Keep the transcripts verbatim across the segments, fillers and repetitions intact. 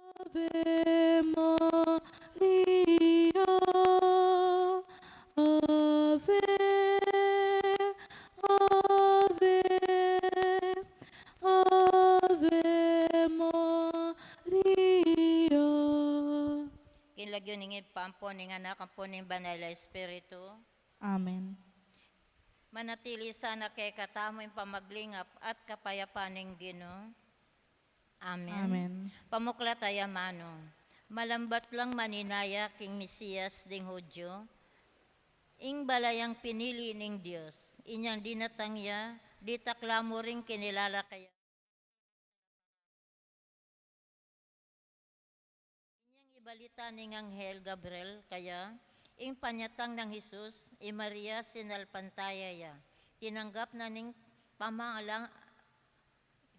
Ave Maria, Ave, Ave, Ave Maria. King lagyu ning Ibpa, ampo ning Anak, ampo ning Banal a Espiritu. Amen. Manatili sana kekatamu ing pamaglingap at kapayapan ning Ginu. Amen. Amen. Pamuklat a amanu. Malambat lang maninaya king Mesias ding Judio, ing balayang pinili ning Dios. Inyang dinatang ya, ditak la mu ring kinilala kaya. Inyang ibalita ning anghel Gabriel kaya, ing panyatang nang Jesus, i Maria sinalpantaya ya. Tinanggap na ning pamalang-,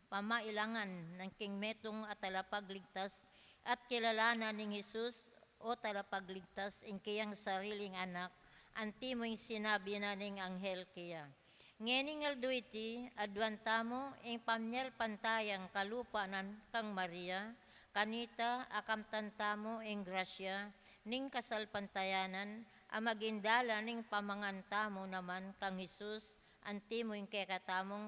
pamailangan nang king metung a talapagligtas, at kilala na ning Jesus o talapagligtas ing kayang sariling anak, anti mu ing sinabi na ning anghel kaya. Ngening aldo iti, aduan tamu ing pamyalpantayang kalupa nan kang Maria, kanita akamtan tamu ing grasya ning kasalpantayanan a maging dalan ning pamangan tamu naman kang Jesus, anti mu ing kekatamung